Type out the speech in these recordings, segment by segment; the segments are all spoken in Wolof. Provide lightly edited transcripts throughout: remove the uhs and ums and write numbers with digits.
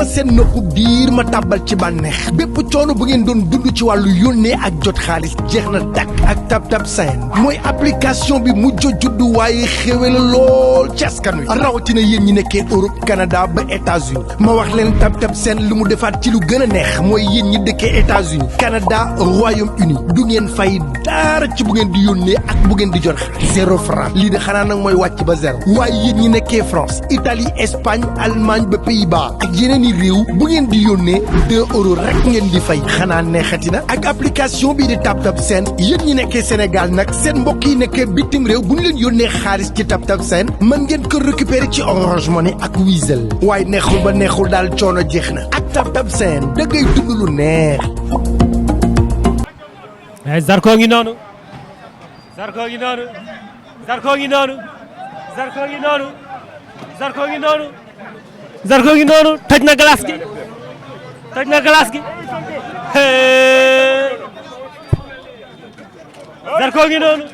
seen noppu biir ma tàbbal ci bànneex bépp coono bu ngeen doon dund ci wàllu yónnee ak jot xaalis jeex na dakk ak TapTap Send mooy application bi mujj juddu waaye xéwé la lool ci askan wi rawatina yéen ñi nekkee Europe Canada ba États-Unis ma wax leen TapTap Send lu mu defaat ci lu gën a neex mooy yéen ñi dëkkee États-Unis Canada Royaume-Uni du ngeen fay dara ci bu ngeen di yónnee ak bu ngeen di jot xaalis 0 franc lii de xanaa nag mooy wàcc ba zéro waaye yéen ñi nekkee France Italie Espagne Allemagne ba Pays-Bas ak yeneen i réew bu ngeen di yónnee 2 euros rek ngeen di fay xanaa neexati na ak application bii di TapTap Send yéen ñi nekkee Sénégal nag seen mbokk yi nekkee bitim réew bu ñu leen yónnee xaalis ci TapTap Send mën ngeen ko récupérer ci Orange Money ak Wizall waaye neexul ba neexul daal coono jeex na ak TapTap Send da ngay dund lu neex. Zarko ngi noonu Zarko ngi noonu Zarko ngi noonu Zarko ngi noonu Zarko ngi noonu Zarko ngi noonu toj na glace gi toj na glace gi Zarko ngi noonu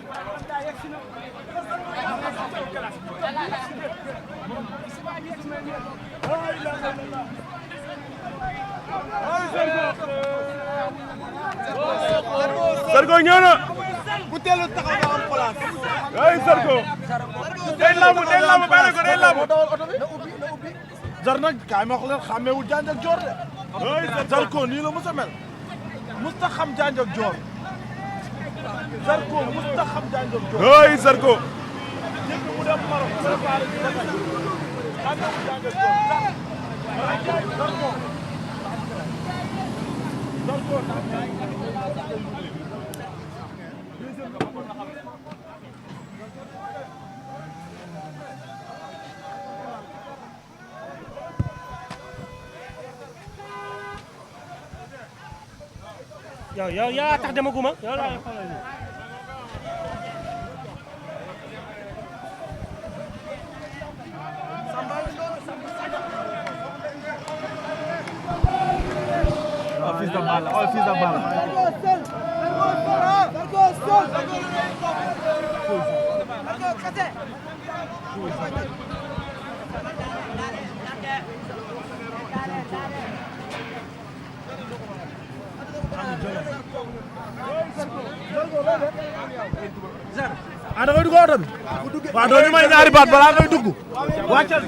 Zarko ñëw na ku teelu taxaw nga am place ay Zarko day lamb bàyyi ko day lamb Zar nag kaay ma wax leen xàmmeewul Janj ak Joor de Zarko nii la mos a mel mos ta xam Janj ak Joor Zarko mos ta xam Janj ak Joor ay Zarko jëkk mu dem Maroc préparé xàmmeewul Janj ak Joor Zarko yow yaa tax demaguma yow laa xoolal nii. Fils de Balla Fils de Balla ah da ngay dugg oto bi waaw doo ñu may ñaari baat balaa ngay dugg wàccal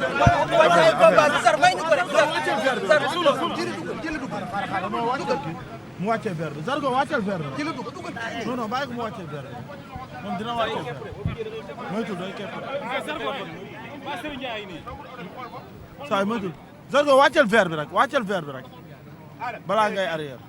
mu wàccee verre bi Zarko wàccal verre bi non non bàyyi ko mu wàccee verre bi moom dina wàccee verre moytul day képp saa moytul Zarko wàccal verre bi rek wàccal verre bi rek balaa ngay arrière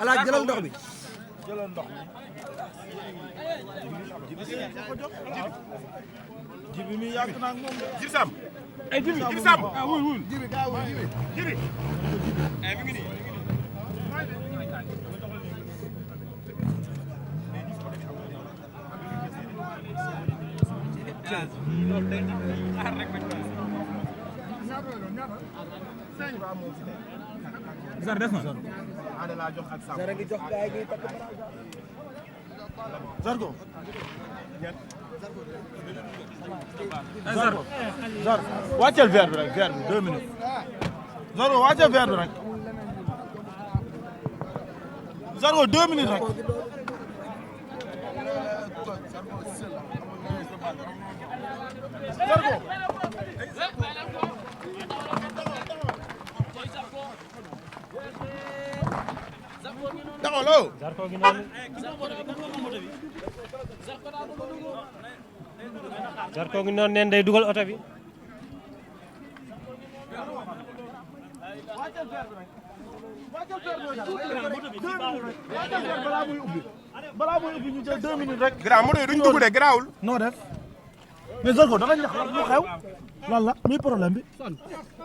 ala jëlal ndox bi jëlal ndox jibi mi yàgg naa ak moom jibi sam ay jibi sam wul wul jibi gaa wul jibi ay mi ngi nii Zar def na Zar ngi jox gaay gi takk Zarko Zar wàccal verre bi rek verre bi 2 minutes Zarko wàccal verre bi rek Zarko 2 minutes rek Zarko taxawloo Zarko ngi noonu Zarko ngi noonu neen day dugal oto bi balaa muy ubbi ñu jël 2 minutes rek grand moto yi duñ dugg de garaawul. noo def mais Zarko da nga ñax lan moo xew lan la muy problème bi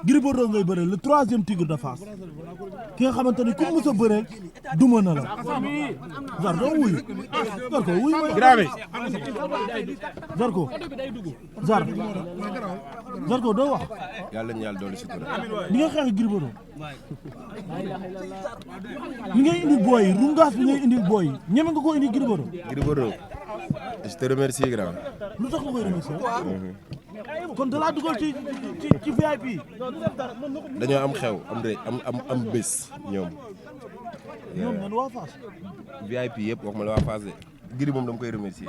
Gris Bordeaux ngay bëre le 3e tigre de Fass ki nga xamante ni ku mës a bëree duma na la Zarko wuyu Zarko wuyu ma grave Zarko doo wax yàlla ñu yàlla dolli sutura. ni nga xeex Gris Bordeaux ni ngay indi booy rungaas bi ngay indi booy ñeme nga ko indi Gris Bordeaux Gris Bordeaux je te remercie grand. lu tax nga koy remercier kon da laa dugal ci VIP dañoo am xew am bés ñoom. ñoom waa Fass VIP yëpp wax ma la waa Fass de Gris moom dama koy remercier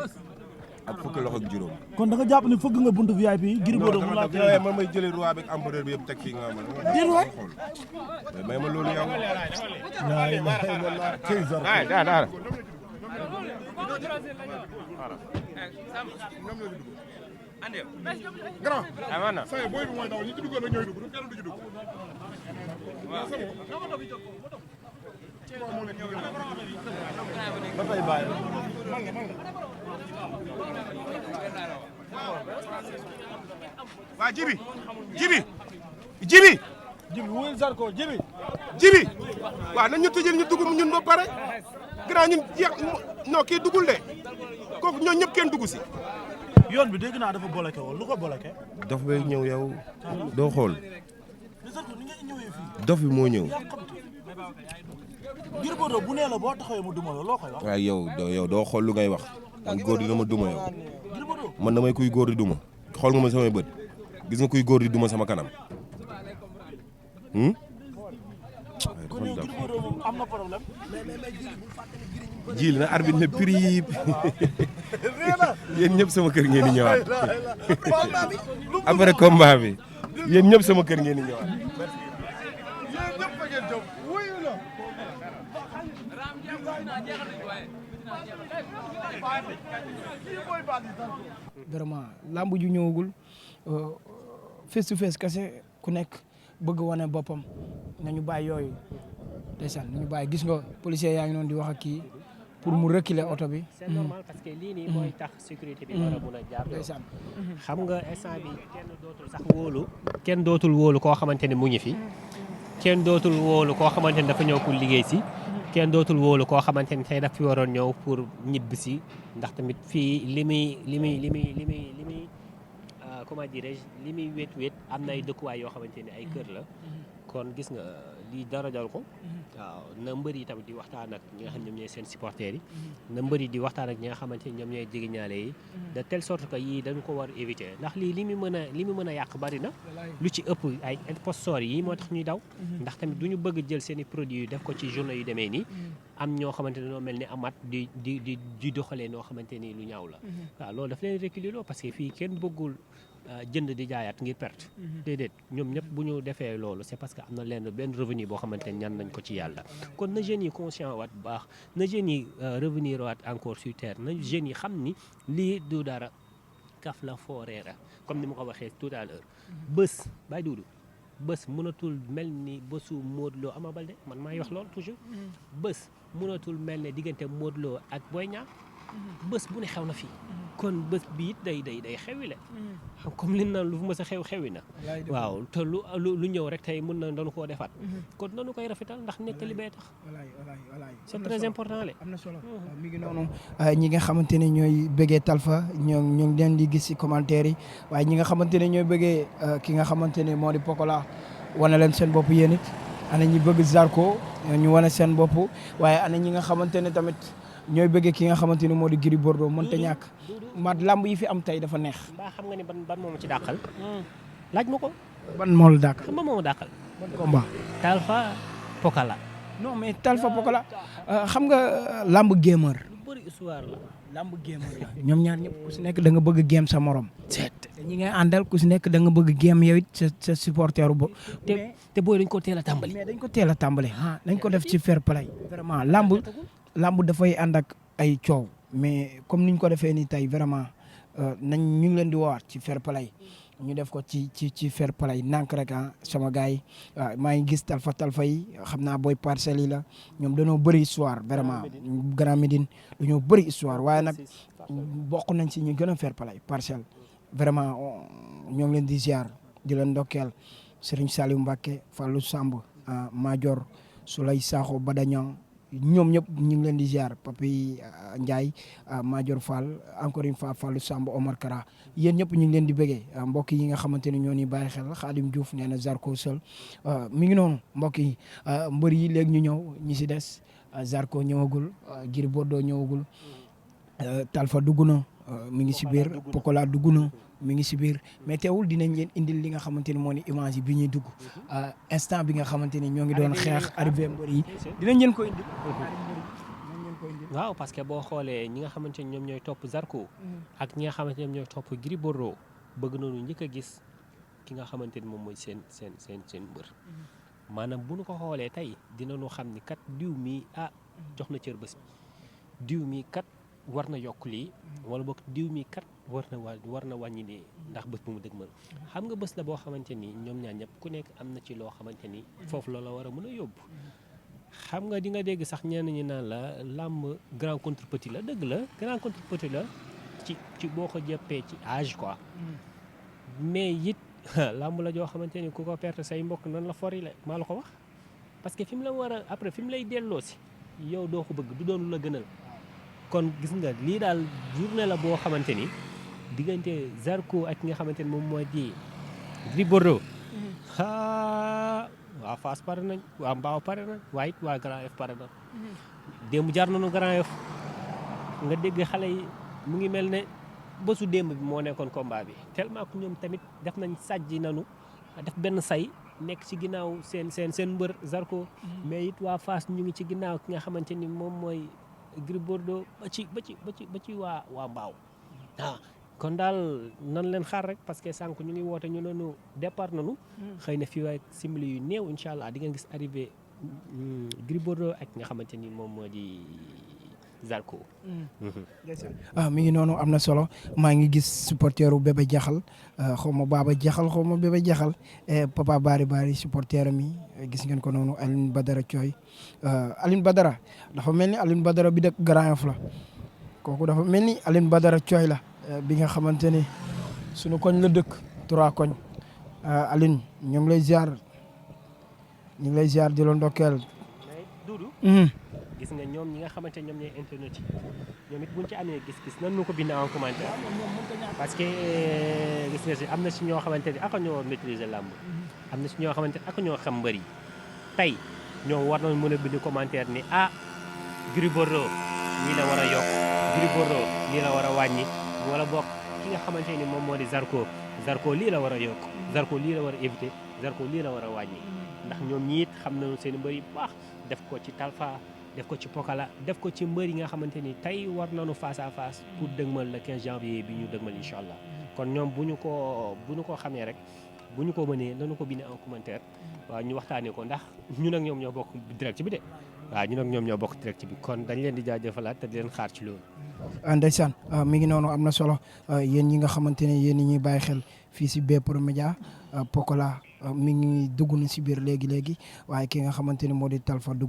ak fukki loxo ak juróom. kon da nga jàpp ni fëgg nga buntu VIP yi Gris Bordeaux mu laa teel man may jëlee roi beeg empereur bi yëpp teg fii nga xam ne. déet waay may ma loolu yow. laa ilaaha illallaah cey Zarko grand say boy bi mooy daw ñi ci duggoon rek ñooy dugg kenn du ci dugg ba tey bàyyi waa jibi wuyul Zarko jibi waaw nañ ñu tëjal ñu dugg ñun ba pare grand ñun jeex non kii duggul de kooku ñoo ñëpp kenn dugg si yoon bi dégg naa dafa bloqué woon lu ko bloqué dof bay ñëw yow doo xool Zarko ni nga ñëwee fii dof bi moo ñëw. Gris Bordeaux bu nee la boo taxawee mu duma la loo koy wax waaye yow doo xool lu ngay wax man góor di dama duma yow Gris Bordeaux man damay kuy góor di duma xool nga ma samay bët gis nga kuy góor di duma sama kanam. kon yow Gris Bordeaux moom am na problème jiil na arbitre ne prix yéen ñëpp sama kër ngeen di ñëwaat après combat bi yéen ñëpp sama kër ngeen di ñëwaat. vraiment lamb ju ñëwagul face to face kese ku nekk bëgg wane boppam nañu bàyyi yooyu ndeysaan nañu bàyyi gis nga policier yaa ngi noonu di wax ak kii pour mu reculer oto bi. c'est normal parce que lii nii mooy tax sécurité bi war a mun a jaar. ndeysaan xam nga instant bi kenn dootul sax wóolu. kenn dootul wóolu koo xamante ne mu ngi fi. kenn dootul wóolu koo xamante ne dafa ñëw pour liggéey si. kenn dootul wóolu koo xamante ne tey daf fi waroon ñëw pour ñibbi si ndax tamit fii li muy comment dirais-je li muy wét am na ay dëkkuwaay yoo xamante ne ay kër la. kon gis nga lii dara dal ko. waaw na mbër yi tamit di waxtaan ak ñi nga xam ne ñoom ñooy seen supporters yi. na mbër yi di waxtaan ak ñi nga xamante ne ñoom ñooy jegeñaale yi. de telle sorte que yii dañu ko war éviter ndax lii li mu mën a yàq bari na. lu ci ëpp ay imposteurs yi moo tax ñuy daw. ndax tamit du ñu bëgg jël seen i produits yu def ko ci journée yu demee nii. am ñoo xamante ne noo mel ni amat di doxalee noo xamante ni lu ñaaw la. waaw loolu daf leen reculer loo parce que fii kenn bëggul. jënd di jaayaat ngir perte déedéet ñoom ñëpp bu ñu defee loolu c'est parce que am na leen benn revenu boo xamante ne ñaan nañ ko ci yàlla kon na jeunes yi conscient waat bu baax na jeunes yi revenir waat encore sur terre na jeunes yi xam ni lii du dara kaf la fooreera comme ni ma ko waxee tout à l'heure bés bàyyi duudu bés mënatul mel ni bésu Modou Lo Ama Baldé man maay wax loolu toujours bés mënatul mel ne diggante Modou Lo ak Boy Niang bés bu ne xew na fii kon bés bi it day xewi la comme li naan lu fu mës a xewi na waaw te lu ñëw rek tey mën na doon koo defaat kon nanu koy rafetal ndax nettali bee tax c'est très important le am na solo mi ngi noonu ñi nga xamante ne ñooy bëggee Talfa ñoo ngi leen di gis ci commentaire yi waaye ñi nga xamante ne ñooy bëggee ki nga xamante ne moo di Pokola wane leen seen bopp yéen it ana ñi bëgg Zarko ñu wane seen bopp waaye ana ñi nga xamante ne tamit ñooy bëggee ki nga xamante ni moo di Gris Bordeaux mënta ñàkk mat lamb yi fi am tey dafa neex. mbaa xam nga ni ban moomu ci dàqal. laaj ma ko. ban moo la dàqal. xam nga moomu dàqal. ban combat. Talfa Pokola. non mais Talfa Pokola xam nga lamb gamer. lu bëri histoire la. lamb gamer la ñoom ñaar ñëpp ku si nekk da nga bëgg game sa morom. te ñi ngay àndal ku si nekk da nga bëgg game yow it sa supporter bo. te booy dañ ko teel a tàmbali. mais dañ ko teel a tàmbali dañ ko def ci fair play. vraiment lamb dafay ànd ak ay coow mais comme niñ ko defee ni tey vraiment nañ ñu ngi leen di woowaat ci fair play ñu def ko ci fair play nànk rek sama gars yi maa ngi gis talfa yi xam naa booy parcelles yi la ñoom dañoo bëri histoire vraiment Grand Médine dañoo bëri histoire waaye nag bokk nañ si ñu gën a fair play parcelle vraiment ñoo ngi leen di ziar di leen ndokkeel Serigne Saliou Mbacké Fallou Samb Major Souley Sakho Badañang ñoom ñëpp ñu ngi leen di ziar Papi Ndiaye Major Fall encore une fois Fallou Samb Omar Kara yéen ñëpp ñu ngi leen di bëggee mbokk yi nga xamante ni ñoo ni bàyyi xel Khadim Diouf nee na Zarko Seul mi ngi noonu mbokk yi mbër yi léegi ñu ñëw ñi si des Zarko ñëwagul Gris Bordeaux ñëwagul Talfa dugg na mi ngi si biir Pokola dugg na mi ngi si biir mais teewul dinañ leen indil li nga xamante ni moo ni image yi bi ñuy dugg instant bi nga xamante ni ñoo ngi doon xeex arrivé mbër yi dinañ leen ko indil. waaw parce que boo xoolee ñi nga xamante ni ñoom ñooy topp Zarko ak ñi nga xamante ni ñoom ñooy topp Gris Bordeaux bëgg nañu njëkk a gis ki nga xamante ni moom mooy seen mbër maanaam bu ñu ko xoolee tey dinañu xam ni kat diw mi jox na cër bés bi diw mi kat war na yokk lii wala boog diw mi kat war na wàññi lii ndax bés bu mu dëgmal xam nga bés la boo xamante ni ñoom ñaar ñëpp ku nekk am na ci loo xamante ni foofu la war a mën a yóbbu xam nga di nga dégg sax ñenn ñi naan la làmb grand contre petit la dëgg la grand contre petit la ci boo ko jëppee ci âge quoi mais it làmb la joo xamante ni ku ko perte say mbokk nan la fori la maa la ko wax parce que fi mu la war a après fi mu lay delloo si yow doo ko bëgg du doon lu la gënal kon gis nga lii daal journée la boo xamante ni diggante Zarko ak ki nga xamante ni moom mooy di Gris Bordeaux waa Fass pare nañ waa Mbao pare nañ waaye it waa Grand Yoff pare nañ démb jaar nañu Grand Yoff nga dégg xale yi mu ngi mel ne bésu démb bi moo nekkoon combat bi tellement que ñoom tamit def nañ sàjji nanu def benn say nekk ci ginnaaw seen mbër Zarko mais it waa Fass ñu ngi ci ginnaaw ki nga xamante ni moom mooy Gris Bordeaux ba ci waa Mbao kon daal nan leen xaar rek parce que sànq ñu ngi woote ñu noonu départ nañu xëy na fii waaye simili yu néew incha allah di nga gis arrivé Gris Bordeaux ak nga xamante ni moom moo di Zarko. mi ngi noonu am na solo maa ngi gis supporteru Bébé Jaxal xaw ma Baba Jaxal xaw ma Bébé Jaxal Papa Bari supporter mi gis ngeen ko noonu Aline Badara Thioy Aline Badara dafa mel ni Aline Badara bi dëkk Grand Yoff la kooku dafa mel ni Aline Badara Thioy la bi nga xamante ni sunu koñ la dëkk 3 koñ Aline ñu ngi lay ziar di la ndokkeel. Dudu gis nga ñoom ñi nga xamante ñoom ñooy internet yi ñoom it buñ ci amee gis-gis nan nu ko bind en commentaire parce que gis nga si am na si ñoo xamante ni aka ñoo maîtriser làmb am na si ñoo xamante ni aka ñoo xam mbër yi tey ñoom war nañ mën a bind commentaire ni Gris Bordeaux lii la war a yokk Gris Bordeaux lii la war a wàññi wala boog ki nga xamante ni moom moo di Zarko lii la war a yokk Zarko lii la war a éviter Zarko lii la war a wàññi ndax ñoom ñi it xam nañu seen mbër yi bu baax def ko ci Talfa def ko ci Pokala def ko ci mbër yi nga xamante ni tey war nañu face à face pour dëgmal le 15 janvier bi ñu dëgmal incha allah kon ñoom bu ñu ko xamee rek bu ñu ko mënee nañu ko bind en commentaire waaw ñu waxtaanee ko ndax ñun ak ñoom ñoo bokk direct bi de waaw ñun ak ñoom ñoo bokk direct bi kon dañ leen di jaajëfalaat te di leen xaar ci loolu. ndeysaan mi ngi noonu am na solo yéen ñi nga xamante ne yéen ñi bàyyi xel fii si Bprod Media Pokola mi ngi dugg na si biir léegi waaye ki nga xamante ne moo di Talfa dugg